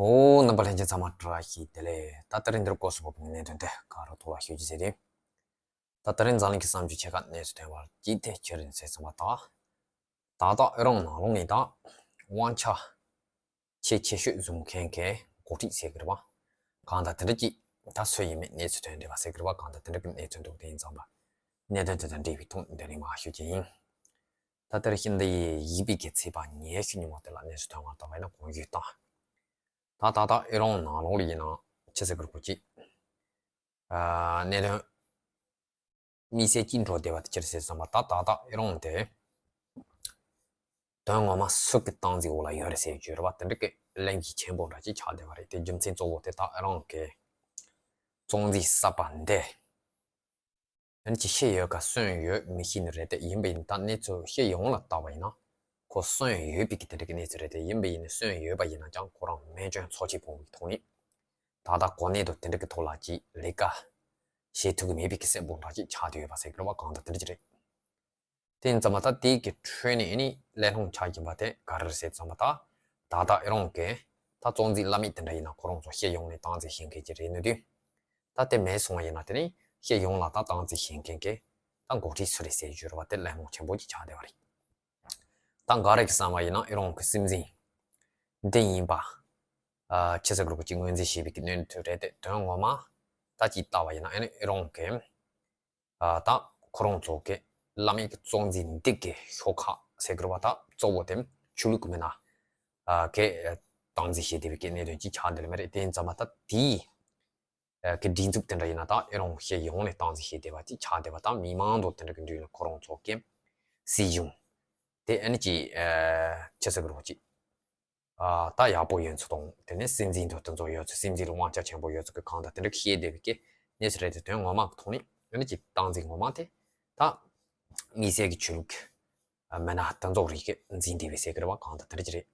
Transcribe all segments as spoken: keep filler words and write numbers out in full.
ཨོ། རྣམ་པ་ལྷན་རྒྱས་ཚང་མ་བཀྲ་ཤིས་བདེ་ལེགས། ད་ད་རིང་འདིར་སྐོར་སུ་བབས་པའི་གནད་དོན་དེ་ག་རུ་ཐོག་ལ་ཞུ་རྒྱུ་ཟེར་ཏེ། ད་ད་རིང་འཛམ་གླིང་གི་བསམ་སྤྱོད་ཆེ་ཁག་གནས་སུ་ཐོན་པར་ཅི་སྟེ་ཁྱེད་རིང་ཟེར་ཙམ་པ་དག་ད་ལྟ་ཨི་རན་ནང་ལོགས་ནས་ད་དབང་ཆ་ཆེས་ཆེ་ཤོས་བཟུང་མཁན་གྱི་འགོ་ཁྲིད་ཟེར་གི་རེད་པ། གང་ལྟར་དེ་འདྲ་ཅིག་ད་སུ་ཡིན་མིན་གནས་ཚུལ་ཐོན་བསྡད་པ་ཟེར་གི་རེད་པ། གང་ལྟར་དེ་འདྲ་གི་གནས་ཚུལ་འདུག་དེ་ཡིན་ཙང་པ། གནད་དོན་དེ་དང་འབྲེལ་བའི་ཐོག་འདི་ནས་མར་ཞུ་རྒྱུ་ཡིན། ད་ལྟར་ཤིང་རྟ་ཡི་ཡིག་པའི་གི་ཚེས་པ་ཉི་ཤུ་ཉིན་མོ་དེ་ལ་གནས་ཚུལ་ཐོན་པ་ལྟ་བས་ན་གོང་ཞུས་དང་། ད་ད་ལྟ་ཨི་རན་ནང་ལོགས་ལ་ཡིན་ན་ཆི་ཟེར་གི་རེད་གོ་ཅིག་ཨ་གནད་དོན་དམིགས་བསལ་གཅིག་འགྲོ་བསྡད་པ་དེ་ཅི་རེད་ཟེར་ཙམ་པ། ད་ད་ལྟ་ཨི་རན་དེ་དོན་ངོ་མ་སུ་གི་སྟངས་འཛིན་འོག་ལ་ཡོད་རེད་ཟེར་རྒྱུ་རེད་པ། དེ་འདྲ་གི་གླེང་གཞི་ཆེན་པོ་འདྲ་ཅིག་ཆགས་བསྡད་པ་རེད། དེ་རྒྱུ་མཚན་གཙོ་བོ་དེ་ད་ཨི་རན་གི་བཙོན་འཛིན་གསར་པ་འདི་ཨ་ནི་ཅིག་ཤི་ཡོད་ག་གསོན་ཡོད་མི་ཤེས་ནི་རེད། དེ་ཡིན་པ་ཡིན་ད་གནས་ཚུལ་སྤྱི་ཡོངས་ལ་བལྟས་པ་ཡིན་ན་ཁོ་གསོན་ཡོད་པའི་གི་དེ་འདྲ་གི་གནས་ཚུལ་རེད། དེ་ཡིན་པ་ཡིན་ན་གསོན་ཡོད་པ་ཡིན་ན་ཀྱང་ཁོ་རང་སྨན་བཅོས་ཚོགས་ཆེན་ཕོག་པའི་ཐོག་ནས་ད་ལྟ་གོ་གནས་དང་དེ་འདྲ་གི་ཐོག་ལ་ཅིག་ལས་ཀ་བྱེད་ཐུབ་ཀྱི་མེད་པའི་གི་སྲིད་དབང་འདྲ་ཅིག་ཆགས་བསྡད་ཡོད་པ་ཟེར་གི་རེད་པ། གང་ལྟར་དེ་འདྲ་ཅིག་རེད། དེ་ཡིན་ཙང་མ་ད་དེའི་གི་ཁྲོད་ནས་ཨ་ནི་གླེང་སློང་ཆགས་ཀྱིན་པ་དེ་ག་རེ་རེད་ཟེར་ཙམ་པ། ད་ད་ལྟ་ཨི་རན་གི་ད་གཙོ་འཛིན་བླ་མེད་དེ་འདྲ་ཡིན་ན་ཁོ་རང་ཚོ་སྤྱི་ཡོངས་ནས་སྟངས་འཛིན་བྱེད་མཁན་ཅིག་རེད་ནི་དུས། ད་དེ་མེད་སོང་བ་ཡིན་ན་དེ་ནི་སྤྱི་ཡོངས་ལ་ད་སྟངས་འཛིན་བྱེད་མཁན་གི་ད་འགོ་ཁྲིད་སུ་རེད་ཟེར་རྒྱུ་རེད་པ། དེ་གླེང་སློང་ཆེན་པོ་ཅིག་ཆགས་བསྡད་པ་རེད། ད་ག་རེ་གི་བསམ་པ་ཡིན་ན་ཨི་རན་གི་སྲིད་འཛིན་འདི་ཡིན་པ། ཨ་ཆི་ཟེར་གི་རེད་གོ་ཅིག་ངོས་འཛིན་བྱེད་པའི་གི་གནས་ཚུལ་རེད། དེ་དོན་ངོ་མ་ད་ཅིག་བལྟས་པ་ཡིན་ན་ཨ་ནི་ཨི་རན་གི་ཨ་ད་ཁོ་རང་ཚོ་གི་བླ་མེད་ཀྱི་གཙོ་འཛིན་འདི་གི་ཤོག་ཁག་ཟེར་གི་རེད་པ། ད་གཙོ་བོ་དེ་ཆོས་ལུགས་ཀྱི་མི་སྣ་ཨ་གི་སྟངས་འཛིན་བྱེད་བསྡད་པའི་གི་གནད་དོན་ཅིག་ཆགས་བསྡད་ལ་མེད་རེད། དེ་ཡིན་ཙང་མ་ད་དེའི་ཨ་གི་སྒྲིག་འཛུགས་དེ་འདྲ་ཡིན་ན་ད་ཨི་རན་སྤྱི་ཡོངས་ནས་སྟངས་འཛིན་བྱེད་བསྡད་པ་ཅིག་ཆགས་བསྡད་པ། ད་མི་མང་དང་དེ་འདྲ་གི་མདུན་ལ་ཁོ་རང་ཚོ་གི་སྲིད་གཞུང་དེ་ཨ་ནི་ཅིག་ཨ་ཆི་ཟེར་གི་རེད་གོ་ཅིག་ཨ་ད་ཡག་པོ་ཡོད་ཚུལ་དང་། དེ་ནས་སྲིད་འཛིན་དང་དེ་ཚོ་ཡོད་ཚུལ། སྲིད་འཛིན་ལ་དབང་ཆ་ཆེན་པོ་ཡོད་ཚུལ་གྱི་གང་ལྟར་དེ་འདྲ་བཤད་བསྡད་པའི་གི་གནས་ཚུལ་རེད། དེ་དོན་ངོ་མ་གི་ཐོག་ནས་ཨ་ནི་ཅིག་སྟངས་འཛིན་ངོ་མ་དེ་ད་དམིགས་བསལ་གྱི་ཆོས་ལུགས་ཀྱི་མི་སྣ་དེ་ཚོ་རིགས་ཀྱིས་འཛིན་བསྡད་པའི་ཟེར་གི་རེད་པ། གང་ལྟར་དེ་འདྲ་ཅིག་རེད།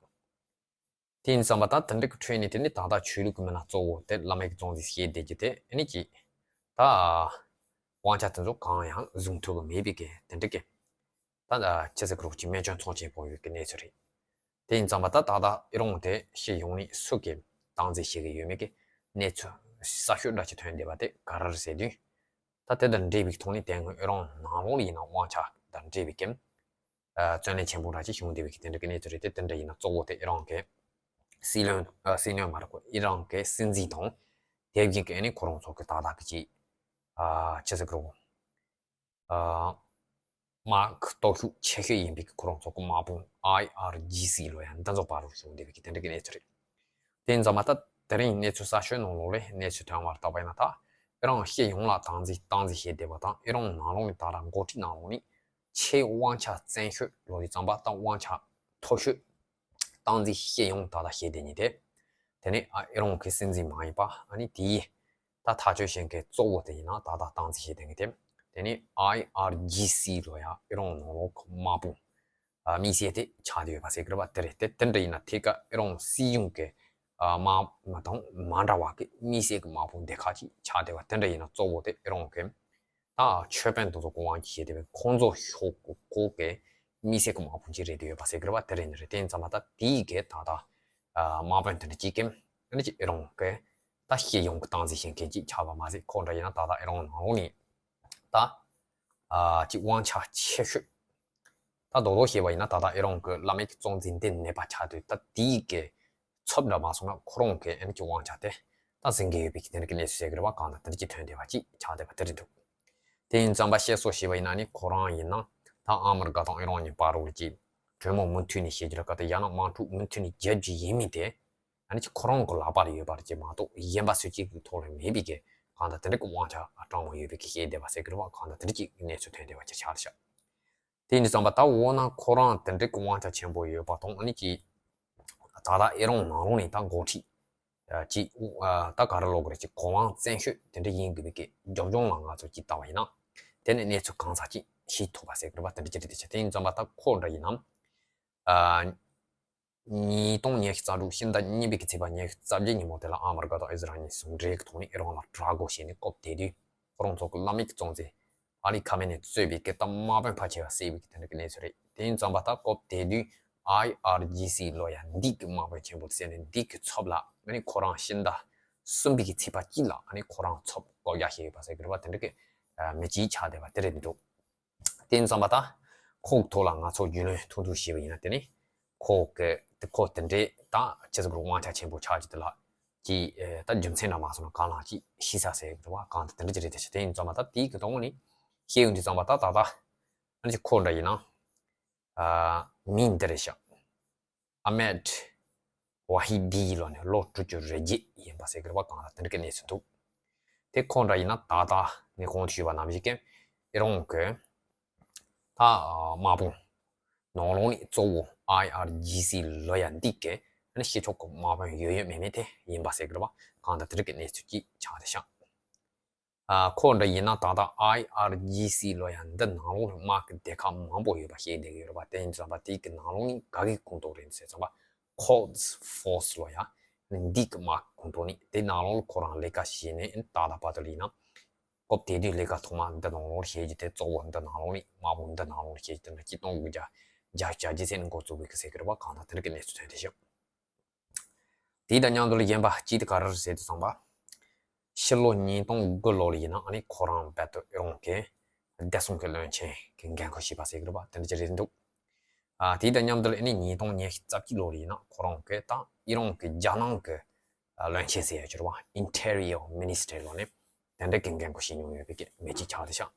དེ་ཡིན་ཙང་མ་ད་དེ་འདྲ་གི་ཁྲོད་ནས་དེ་ནི་ད་ལྟ་ཆོས་ལུགས་ཀྱི་མི་སྣ་གཙོ་བོ་དེ་བླ་མེད་ཀྱི་གཙོ་འཛིན་བྱེད་བསྡད་རྒྱུ་དེ་ཨ་ནི་ཅིག་ད་དབང་ཆ་དེ་ཚོ་གང་ཡང་བཟུང་ཐུབ་ཀྱི་མེད་པའི་གི་དེ་འདྲ་གི་ད་ཆི་ཟེར་གི་རེད་གོ་ཅིག་སྨན་བཅོས་ཚོགས་ཆེན་ཕོག་ཡོད་ཀྱི་གནས་ཚུལ་རེད། དེ་ཡིན་ཙང་མ་ད་ད་ལྟ་ཨི་རན་དེ་སྤྱི་ཡོངས་ནས་སུ་གིས་སྟངས་འཛིན་བྱེད་ཀྱི་ཡོད་མེད་ཀྱི་གནས་ཚུལ་གསར་ཤོས་འདྲ་ཅིག་ཐོན་བསྡད་པ་དེ་ག་རེ་རེད་ཟེར་དུས། ད་དེ་དང་འབྲེལ་བའི་ཐོག་ནས་དེ་སྔོན་ཨི་རན་ནང་ལོགས་ལ་ཡིན་ན་དབང་ཆ་དང་འབྲེལ་བའི་གི་ཨ་བརྩོན་ལེན་ཆེན་པོ་འདྲ་ཅིག་བྱུང་བསྡད་པའི་གི་དེ་འདྲ་གི་གནས་ཚུལ་རེད། དེ་དེ་འདྲ་ཡིན་ན་གཙོ་བོ་དེ་ཨི་རན་གི་སྲིད་བློན་ཨ་སྲིད་བློན་མ་རེད་གོ་ཨི་རན་གི་སྲིད་འཛིན་དང་དེ་བཞིན་གི་ཨ་ནི་ཁོ་རང་ཚོ་གི་ད་ལྟ་གི་ཅིག་ཨ་ཆི་ཟེར་གི་རེད་གོ་ཨ་དམག་སྟོབས་ཤུགས་ཆེ་ཤོས་ཡིན་པའི་ཁོ་རང་ཚོ་གི་དམག་དཔུང་ཨའི་ཨར་ཇི་སི་ལོ་ཡང་འདི་ཚོ་བར་དུ་བྱུང་བསྡད་པའི་གི་དེ་འདྲ་གི་གནས་ཚུལ་རེད། དེ་ཡིན་ཙང་མ་ད་དེ་རིང་གནས་ཚུལ་གསར་ཤོས་ནང་ལོགས་ལས་གནས་ཚུལ་ཐོན་པར་བལྟས་པ་ཡིན་ན། ད་ཨི་རན་སྤྱི་ཡོངས་ལ་སྟངས་འཛིན་སྟངས་འཛིན་བྱེད་བསྡད་པ་དང་། ཨི་རན་ནང་ལོགས་ནས་ད་ལྟ་འགོ་ཁྲིད་ནང་ལོགས་ནས་ཆེས་དབང་ཆ་བཙན་ཤོས་ལོ་རེ་ཙམ་པ་ད་དབང་ཆ་མཐོ་ཤོས་སྟངས་འཛིན་སྤྱི་ཡོངས་ད་ལྟ་བྱེད་བསྡད་མཁན་དེ། དེ་ནས་ཨ་ཨི་རན་གྱི་སྲིད་འཛིན་མ་ཡིན་པ་ཨ་ནི་དེའི་ད་ཐག་གཅོད་བྱེད་མཁན་གཙོ་བོ་དེ་ཡིན་ན་ད་ལྟ་སྟངས་འཛིན་བྱེད་བསྡད་མཁན་དེ། དེ་ནས་ཨའི་ཨར་ཇི་སི་ལོ་ཡ་ཨི་རན་ནང་ལོགས་ཀྱི་དམག་དཔུང་ཨ་དམིགས་བསལ་དེ་ཆགས་བསྡད་ཡོད་པ་ཟེར་གི་རེད་པ། དེ་རེད། དེ་དེ་འདྲ་ཡིན་ན་ཐད་ཀར་ཨི་རན་སྲིད་གཞུང་གི་ཨ་དམག་མི་དང་མ་འདྲ་བ་གི་དམིགས་བསལ་གྱི་དམག་དཔུང་སྡེ་ཁག་ཅིག་ཆགས་བསྡད་པ། དེ་འདྲ་ཡིན་ན་གཙོ་བོ་དེ་ཨི་རན་གྱི་ད་ཆོས་དཔོན་དེ་ཚོ་གི་དབང་གིས་བྱས་ཏེ་ཁོང་ཚོ་ཤོག་གུ་སྐོར་གྱི་དམིགས་བསལ་གྱི་དམག་དཔུང་ཅིག་རེད་བསྡད་ཡོད་པ་ཟེར་གི་རེད་པ། དེ་རེད་ནི་རེད། དེ་ཡིན་ཙང་མ་ད་དེའི་གི་ད་ལྟ་ཨ་དམག་དཔོན་དེ་འདྲ་གཅིག་གིས་ཨ་ནི་ཅིག་ཨི་རན་གྱི་ད་སྤྱི་ཡོངས་ཀྱི་སྟངས་འཛིན་བྱེད་མཁན་ཅིག་ཆགས་པ་མ་ཟད། ཁོ་འདྲ་ཡིན་ན་ད་ལྟ་ཨི་རན་ནང་ལོགས་ནས་ད་ཨ་ཅིག་དབང་ཆ་ཆེ་ཤོས། ད་རྡོག་རྡོག་བཤད་པ་ཡིན་ན་ད་ལྟ་ཨི་རན་གྱི་བླ་མེད་ཀྱི་གཙོ་འཛིན་འདི་གནས་པ་ཆགས་དུས། ད་དེའི་གི་ཚབ་འདྲ་མ་སོང་ན་ཁོ་རང་གི་ཨ་ནི་ཀྱི་དབང་ཆ་དེ་ད་ཟིན་གྱི་ཡོད་པའི་གི་དེ་འདྲ་གི་གནས་ཚུལ་བཤད་གི་རེད་པ། གང་ལྟར་དེ་འདྲ་ཅིག་ཐོན་བསྡད་པ་ཅིག་ཆགས་བསྡད་པ་དེ་རེད་འདུག་དེ་ཡིན་ཙང་པ་བཤད་སྲོལ་བཤད་པ་ཡིན་ན་ནི་ཁོ་རང་ཡིན་ན་ད་ཨ་མི་རི་ཀ་དང་ཨི་རན་གཉིས་བར་དུ་ལ་ཅིག་གྲོས་མོལ་མུ་མཐུད་ནས་བྱེད་རྒྱུ་རེད་ག་ད་ཡང་ན་དམག་འཁྲུག་མུ་མཐུད་ནས་རྒྱག་རྒྱུ་ཡིན་མིན་དེ། ཨ་ནི་ཅིག་ཁོ་རང་གི་ལག་པར་ཡོད་པ་རེད་ཅེས་མ་གཏོགས་གཞན་པ་སུ་གཅིག་གི་ཐོག་ལ་མེད་པའི་གི་གང་ལྟར་དེ་འདྲ་གི་དབང་ཆ་དྲང་མོ་ཡོད་པའི་གི་བཤད་བསྡད་པ་ཟེར་གི་རེད་པ། གང་ལྟར་དེ་འདྲ་ཅིག་གནས་ཚུལ་ཐོན་བསྡད་པ་ཅིག་ཆགས་རེད་ཤག་དེ་ཡིན་དུས་ཙམ་པ་ད་འོ་ན་ཁོ་རང་དེ་འདྲ་གི་དབང་ཆ་ཆེན་པོ་ཡོད་པ་དང་། ཨ་ནི་ཅིག་ད་ལྟ་ཨི་རན་ནང་ལོགས་ནས་ད་འགོ་ཁྲིད་ཅིག་ད་ག་རེ་ལབ་དགོས་རེད། ཅིག་གོ་རིམ་བཙན་ཤོས་དེ་འདྲ་ཡིན་དགོས་པའི་གི་རྒྱབ་ལྗོངས་ལ་ང་ཚོ་ཅིག་བལྟས་པ་ཡིན་ན། དེ་ནས་གནས་ཚུལ་གང་ཟག་ཅིག་ཤེས་ཐུབ་པ་ཟེར་གི་རེད་པ། དེ་འདྲ་ཅིག་རེད་དེ་ཆ། དེ་ཡིན་ཙམ་པ་ད་ཁོ་འདྲ་ཡིན་ན། ཨ། ཉིས་སྟོང་ཉི་ཤུ་རྩ་དྲུག་ཕྱི་ཟླ་གཉིས་པའི་གི་ཚེས་པ་ཉི་ཤུ་རྩ་བརྒྱད་ཉིན་མོ་དེ་ལ་ཨ་མི་རི་ཀ་དང་ཨི་ཟི་རལ་གཉིས་ཟུང་འབྲེལ་གྱི་ཐོག་ནས་ཨི་རན་ལ་དྲག་རྒོལ་བྱས་ནས་སྐབས་དེ་དུས་ཁོ་རང་ཚོ་གི་བླ་མེད་ཀྱི་གཙོ་འཛིན་ཨ་ལི་ཁ་མེ་ནི་གཙོས་པའི་གི་ད་དམག་དཔོན་ཕལ་ཆེ་བ་བསད་པའི་གི་དེ་འདྲ་གི་གནས་ཚུལ་རེད། དེ་ཡིན་ཙམ་པ་ད་སྐབས་དེ་དུས་ ཨའི་ཨར་ཇི་སི་ལོ་ཡ་འདི་གི་དམག་དཔོན་ཆེན་པོ་ཟེར་ནས་འདི་གི་ཚབ་ལ་ཨ་ནི་ཁོ་རང་ཕྱི་ཟླ་གསུམ་པའི་གི་ཚེས་པ་གཅིག་ལ་ཨ་ནི་ཁོ་རང་ཚབ་བསྐོ་རྒྱ་བྱས་ཡོད་པ་ཟེར་གི་རེད་བ། དེ་འདྲ་གི་མི་གཅིག་ཆགས་བསྡད་པ་དེ་རེད་འདུག་དེ་ཡིན་ཙང་པ་ད་ཁོ་གི་ཐོག་ལ་ང་ཚོ་རྒྱུས་ལོན་ཐུང་ཐུང་བྱས་པ་ཡིན་ན། དེ་ནི་ཁོ་གི་དེ་ཁོ་དེ་འདྲའི་ད་ཆི་ཟེར་དགོས་རེད། དབང་ཆ་ཆེན་པོ་ཆགས་ཀྱི་དེ་ལ་ཅི་ད་རྒྱུ་མཚན་འདྲ་མ་སོང་ན་གང་ལ་ཅི་ཤི་ས་ཟེར་གི་རེད་བ། གང་དེ་དེ་འདྲ་ཅི་རེད་དེ་ཤི། དེ་ཡིན་ཙང་པ་ད་དེའི་གི་དོན་ནི་ཤེས་ཡོང་དུས་ཙང་པ་ད་ད་ད་ཨ་ནི་ཁོ་འདྲ་ཡིན་ན་ཨ་མིང་འདི་རེད་ཤག་ཨ་མེད་ཝ་ཧི་དི་ལོ་ནས་ལོ་དྲུག་ཅུ་རེ་བརྒྱད་ཡིན་པ་ཟེར་གི་རེད་བ། གང་ལ་དེ་འདྲ་གི་གནས་ཚུལ་འདུག་དེ་ཁོ་འདྲ་ཡིན་ན་ད་ལྟ་ནས་གོང་དུ་ཞུས་པ་ནང་བཞིན་གི་ཨི་རོང་གི་ད་དམག་དཔུང་ནང་ལོགས་ནས་གཙོ་བོ་ཨའི་ཨར་ཇི་སི་ལོ་ཡ་འདི་གི་ཨ་ནི་ཤི་ཆོག་གི་དམག་དཔོན་ཡོད་ཡོད་མེད་མེད་དེ་ཡིན་པ་ཟེར་གི་རེད་བ། གང་ལྟར་དེ་རིགས་ཀྱི་གནས་ཚུལ་ཅིག་ཆགས་བསྡད་ཤག་ཨ་ཁོ་འདྲ་ཡིན་ན་ད་ལྟ་ཨའི་ཨར་ཇི་སི་ལོ་ཡ་འདི་ནང་ལོགས་ནས་དམག་གི་སྡེ་ཁག་མང་པོ་ཡོད་པ་ཤེས་བསྡད་ཀྱི་ཡོད་རེད་བ། དེ་ཡིན་ཙང་པ་དེ་གི་ནང་ལོགས་ནས་ག་གི་ཁོངས་གཏོགས་རེད་ཟེར་ཙང་པ་ཁོ་ལྡ་ཕོར་སི་ལོ་ཡ་འདི་གི་དམག་ཁོངས་གཏོགས་ནས་དེ་ནང་ལོགས་ལ་ཁོ་རང་ལས་ཀ་བྱས་ནས་ད་ལྟ་བར་དུ་ལ་ཡིན་ན། སྐབས་དེ་དུས་ལས་ཀ་ཐོག་མ་འདི་ནང་ལོགས་བྱེད་རྒྱུ་དེ་གཙོ་བོ་འདི་ནང་ལོགས་ནས་དམག་དཔུང་འདི་ནང་ལོགས་བྱེད་རྒྱུ་དེ་འདྲ་སྤྱི་སྟོང་དགུ་བརྒྱ་བརྒྱད་ཅུ་གྱ་བརྒྱད་ཚེས་ནས་འགོ་བཙུགས་པའི་གི་ཟེར་གི་རེད་བ། གང་ལྟར་དེ་འདྲ་གི་གནས་ཚུལ་ཐོན་བསྡད་ཤག་དེ་དང་མཉམ་དུ་ལ་གཞན་པ་གཅིག་དེ་ག་རེ་རེད་ཟེར་དུས་ཙམ་པ། ཕྱི་ལོ་ཉིས་སྟོང་དགུ་ལོ་ལ་ཡིན་ན་ཨ་ནི་ཁོ་རང་རྦད་དེ་ཨི་རོང་གི་བདེ་སྲུང་གི་བློན་ཆེན་གི་འགན་ཁུར་བྱས་པ་ཟེར་གི་རེད་བ། དེ་འདྲ་ཅིག་རེད་འདུག་ཨ་དེ་དང་མཉམ་དུ་ལ་ཨ་ནི་ཉིས་སྟོང་ཉི་ཤུ་རྩ་གཅིག་ལོ་ལ་ཡིན་ན་ཁོ་རང་གི་ད་ཨི་རོང་གི་རྒྱལ་ནང་གི་བློན་ཆེན་ཟེར་ཡ་ཅིག་རེད་བ། ཨིན་ཊེ་རི་ཡར་མི་ནི་སི་ཊར་ལོ་ནས་དེ་འདྲ་གི་འགན་ཁུར་བྱེད་མྱོང་ཡོད་པའི་གི་མི་གཅིག་ཆགས་བསྡད་ཤག་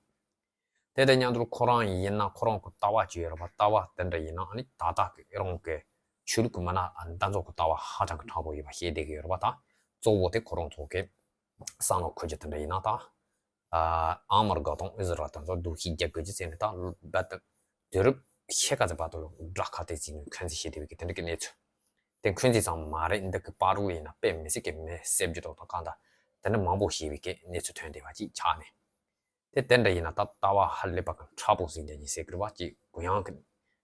དེ་དང་མཉམ་དུ་ཁོ་རང་ཡིན་ན་ཁོ་རང་གི་ལྟ་བ་ཅིག་ཡོད་རེད་པ། ལྟ་བ་དེ་འདྲ་ཡིན་ན་ཨ་ནི་ད་ལྟ་གི་ཨི་རོང་གི་ཆོས་ལུགས་ཀྱི་མི་སྣ་འདི་ཚོ་གི་ལྟ་བ་ཧ་ཅང་གི་ཕྲ་པོ་ཡོད་པ་ཤེས་བསྡད་ཀྱི་ཡོད་རེད་པ། ད་གཙོ་བོ་དེ་ཁོ་རང་ཚོ་གི་བསམ་བློ་འཁོར་རྒྱུ་དེ་འདྲ་ཡིན་ན་ད་ཨ་མེ་རི་ཀ་དང་ཨི་ཟི་རལ་དེ་ཚོ་སྡུག་ཤི་རྒྱག་དགོས་ཀྱི་ཟེར་ནས་ད་རྦད་དེ་དུས་རབས་ཕྱེད་ཀ་ཙམ་བར་དུ་དགྲ་ཁ་གཏད་བྱས་ནས་འཁོན་འཛིན་བྱེད་བསྡད་པའི་གི་དེ་འདྲ་གི་གནས་ཚུལ། དེ་འཁོན་འཛིན་ཙམ་མ་རེད། འདི་གི་བར་དུ་ཡིན་ན་དཔེ་མི་སྲིད་ཀྱི་མི་བསད་རྒྱུ་དང་གང་ལྟར་དེ་འདྲ་མང་པོ་བྱས་པའི་གི་གནས་ཚུལ་ཐོན་བསྡད་པ་ཅིག་ཆགས་ནས། དེ་དེ་འདྲ་ཡིན་ན་ད་ལྟ་བ་ཧ་ལས་པ་གི་ཕྲ་པོ་ཟིན་བསྡད་ཉེན་ཟེར་གི་རེད་བ། ཅིག་གུ་ཡངས་གི་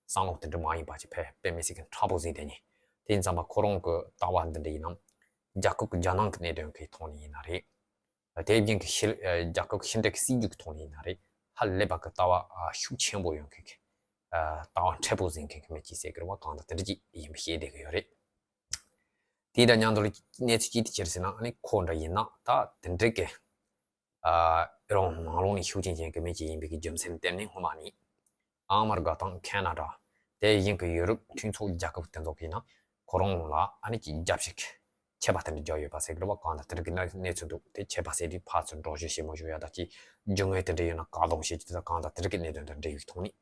བསམ་བློ་དེ་འདྲ་མ་ཡིན་པ་ཅིག་ཕལ་དཔེ་མི་སྲིད་གི་ཕྲ་པོ་ཟིན་བསྡད་ཉེན། དེ་ཡིན་ཙང་མ་ཁོ་རང་གི་ལྟ་བ་འདི་འདྲ་ཡིན་ན་རྒྱལ་ཁབ་ཀྱི་རྒྱལ་ནང་གི་གནད་དོན་གི་ཐོག་ནས་ཡིན་ན་རེད། དེ་བཞིན་གི་ཕྱི་རྒྱལ་ཁབ་ཕྱི་འབྲེལ་གྱི་སྲིད་ཇུས་ཀྱི་ཐོག་ནས་ཡིན་ན་རེད། ཧ་ལས་པ་གི་ལྟ་བ་ཤུགས་ཆེན་པོ་ཡོད་མཁན་གི་ལྟ་བ་མཁྲེགས་པོ་ཟིན་མཁན་གི་མི་གཅིག་ཟེར་གི་རེད་བ། གང་ལྟར་དེ་འདྲ་ཅིག་ཡིན་པ་ཤེས་བསྡད་གི་ཡོད་རེད། དེ་དང་མཉམ་དུ་ལ་གནས་ཚུལ་ཅིག་དེ་ཅི་རེད་ཟེར་ན་ཨ་ནི་ཁོ་འདྲ་ཡིན་ན་ད་དེ་འདྲ་གི་ཨ་ཨི་རོང་ནང་ལོགས་ནས་ཤུགས་རྐྱེན་ཅན་གི་མི་གཅིག་ཡིན་པའི་གི་རྒྱུ་མཚན་བརྟེན་ནས་སྔོན་མ་ནས་ཨ་མེ་རི་ཀ་དང་ཁེ་ན་ཌ། དེ་བཞིན་གི་ཡུ་རོབ་མཐུན་ཚོགས་རྒྱལ་ཁབ་དེ་ཚོ་གིས་ན་ཁོ་རང་ལ་ཨ་ནི་ཅིག་རྒྱབ་བཤིག་ཆད་པ་དེ་འདྲ་བརྒྱབ་ཡོད་པ་ཟེར་གི་རེད་བ། གང་ལྟར་དེ་འདྲ་གི་གནས་ཚུལ་འདུག་དེ་ཆད་པ་ཟེར་དུས་ཕར་ཚུར་འགྲོ་བཞུད་བྱེད་མ་བཞུད་ཡ་ད་ཅིག་རྒྱུ་དངོས་དེ་འདྲ་ཡོད་ན་བཀག་སྡོམ་བྱེད་རྒྱུ་དེ་དང་གང་ལྟར་དེ་འདྲ་གི་གནད་དོན་དང་འབྲེལ་བའི་ཐོག་ནས།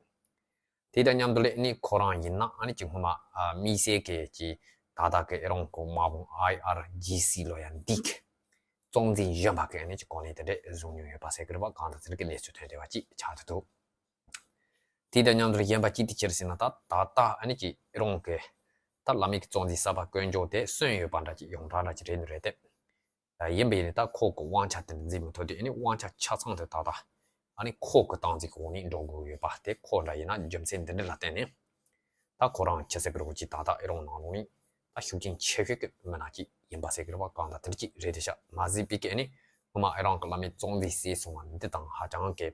དེ་དང་མཉམ་དུ་ལ་ཨ་ནི་ཁོ་རང་ཡིན་ན་ཨ་ནི་ཅིག་སྔོན་མ་ཨ་དམིགས་བསལ་གྱི་ཅིག་ད་ལྟ་གི་ཨི་རོང་གི་དམག་དཔུང་ཨའི་ཨར་ཇི་སི་ལོ་ཡ་འདི་གི་གཙོ་འཛིན་གཞོན་པ་གི་ཨ་ནི་ཅིག་གོ་གནས་དེ་འདྲ་བཟུང་མྱོང་ཡོད་པ་ཟེར་གི་རེད་བ། གང་ལྟར་དེ་འདྲ་གི་གནས་ཚུལ་ཐོན་བསྡད་པ་ཅིག་ཆགས་ཀྱི་འདུག་དེ་དང་མཉམ་དུ་གཞན་པ་ཅིག་དེ་ཅི་རེད་ཟེར་ན་ད་ད་ལྟ་ཨ་ནི་ཅིག་ཨི་རོང་གི་ད་བླ་མེད་ཀྱི་གཙོ་འཛིན་གསར་པ་བསྐོ་འཇོག་དེ་སོན་ཡོད་པ་འདྲ་ཅིག་ཡོངས་གྲགས་འདྲ་ཅིག་རེད་ནི་རེད་དེ། ཡིན་པ་ཡིན་ནི་ད་ཁོ་གི་དབང་ཆ་དེ་འཛིན་མི་ཐུབ་དུས་ཨ་ནི་དབང་ཆ་ཆ་ཚང་དེ་ད་ལྟ་ཨ་ནི་ཁོ་གི་སྟངས་འཛིན་གི་འོག་ནས་འགྲོ་དགོས་ཡོད་པ་དེ་ཁོ་འདྲ་ཡིན་ན་རྒྱུ་མཚན་འདི་འདྲ་ལ་བརྟེན་ནས། ད་ཁོ་རང་ཆི་ཟེར་གི་རེད་གོ་ཅིག་ད་ལྟ་ཨི་རོང་ནང་ལོགས་ནས་ད་ཤུགས་རྐྱེན་ཆེ་ཤོས་ཀྱི་མི་སྣ་ཅིག་ཡིན་པ་ཟེར་གི་རེད་བ། གང་ལྟར་དེ་འདྲ་ཅིག་རེད་དེ་ཤག་མ་ཟད་པའི་གི་ཨ་ནི་སྔོན་མ་ཨི་རོང་གི་བླ་མེད་གཙོ་འཛིན་ཟེར་སོང་བ་འདི་དང་ཧ་ཅང་གི་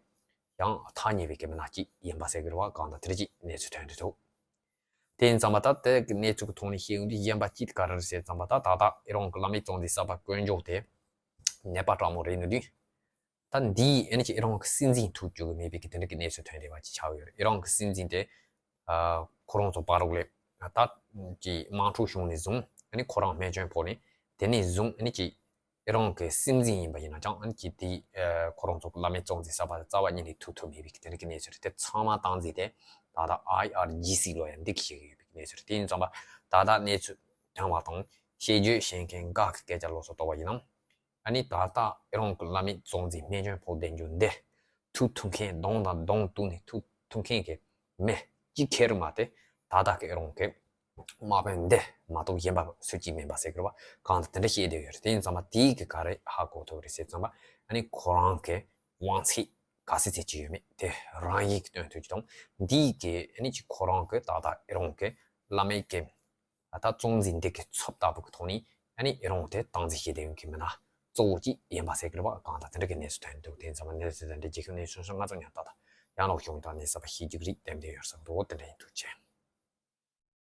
ཡང་ཐག་ཉེ་བའི་གི་མི་སྣ་ཅིག་ཡིན་པ་ཟེར་གི་རེད་བ། གང་ལྟར་དེ་འདྲ་ཅིག་གནས་ཚུལ་ཐོན་འདུག་དེ་ཡིན་ཙང་མ་ད་དེ་གི་གནས་ཚུལ་གི་ཐོག་ནས་བཤད་ཡོང་དུས་གཞན་པ་ཅིག་ག་རེ་རེད་ཟེར་ཙང་མ་ད་ད་ལྟ་ཨི་རོང་གི་བླ་མེད་གཙོ་འཛིན་གསར་པ་བསྐོ་འཇོག་དེ་ནད་པ་དྲག་མོ་རེད་ནི་དུས། ད་འདིས་ཨ་ནི་ཅིག་ཨི་རོང་གི་སྲིད་འཛིན་ཐུག་བཅུག་གི་མེད་པའི་གི་དེ་འདྲ་གི་གནས་ཚུལ་ཐོན་བསྡད་པ་ཅིག་ཆགས་ཡོད་རེད། ཨི་རོང་གི་སྲིད་འཛིན་དེ་ཨ་ཁོ་རང་ཚོ་བར་རོགས་ལས་ད་ཅིག་དམག་འཁྲུག་བྱུང་ནས་བཟུང་ཨ་ནི་ཁོ་རང་རྨས་སྐྱོན་ཕོག་ནས་དེ་ནས་བཟུང་ཨ་ནི་ཅིག་ཨི་རོང་གི་སྲིད་འཛིན་ཡིན་པ་ཡིན་ན་ཅང་ཨ་ནི་ཅིག་དེ་ཨ་ཁོ་རང་ཚོ་གི་བླ་མེད་གཙོ་འཛིན་གསར་པ་རྩ་བ་ཉིད་ནས་ཐུག་ཐུབ་མེད་པའི་གི་དེ་འདྲ་གི་གནས་ཚུལ་རེད། དེ་ཚང་མ་སྟངས་འཛིན་དེ་ད་ལྟ་ཨའི་ཨར་ཇི་སི་ལོ་ཡ་འདི་གི་བྱེད་ཀྱི་ཡོད་པའི་གནས་ཚུལ་རེད། དེ་ཡིན་ཙང་པ་ད་ལྟ་གནས་ཚུལ་ཐོན་པ་དང་བཤད་རྒྱུ་བཤད་མཁན་འགའ་གི་སྐད་ཆ་ལོགས་སུ་གཏོགས་པ་ཡིན་ན། ཨ་ནི་ད་ལྟ་ཨི་རོང་གི་བླ་མེད་གཙོ་འཛིན་རྨས་སྐྱོན་ཕོག་བསྡད་རྒྱུ་འདི་ཐུག་ཐུག་མཁན་གདོང་དང་གདོང་གཏུག་ནས་ཐུག་ཐུག་མཁན་གྱི་མི་གཅིག་ཁེར་མ་དེ་ད་ལྟ་གི་ཨི་རོང་གི་དམག་དཔོན་འདི་མ་གཏོགས་གཞན་པ་སུ་གཅིག་མིན་པ་ཟེར་གི་རེད་བ། གང་ལྟར་དེ་འདྲ་བཤད་བསྡད་ཡོད་རེད། དེ་ཡིན་ཙང་མ་དེའི་གི་ག་རེ་ཧ་གོ་ཐུབ་རེད་ཟེར་ཙང་མ་ཨ་ནི་ཁོ་རང་གི་དབང་ཚད་ག་ཚད་ཚད་ཅིག་ཡོད་མེད་དེ་རང་ཡིག་གི་སྟོན་ཐུབ་ཀྱི་དང་འདིའི་གི་ཨ་ནི་ཅིག་ཁོ་རང་གི་ད་ལྟ་ཨི་རོང་གི་བླ་མེད་གི་ད་གཙོ་འཛིན་འདི་གི་ཚབ་ལྟ་བུ་གི་ཐོག་ནས་ཨ་ནི་ཨི་རོང་དེ་སྟངས་འཛིན་བྱེད་བསྡད་ཡོད་མཁན་མི་སྣ་གཙོ་བོ་གཅིག་ཡིན་པ་ཟེར་གི་རེད་བ། གང་ལྟར་དེ་འདྲ་གི་གནས་ཚུལ་ཐོན་འདུག་དེ་ཡིན་ཙང་མ་གནས་ཚུལ་དེ་འདྲ་རྒྱལ་ཁབ་གནས་ཚུལ་སོགས་ང་ཚོ་ཉར་ལྟ་དང་ཡང་ལོག་བྱུང་དང་གནས་ཚུལ་པ་ཤེས་རྒྱུ་རིགས་དེ་འདྲ་ཡོད་ས་འདུག་དེ་འདྲ་ཡིན་འདུག་ཅེས།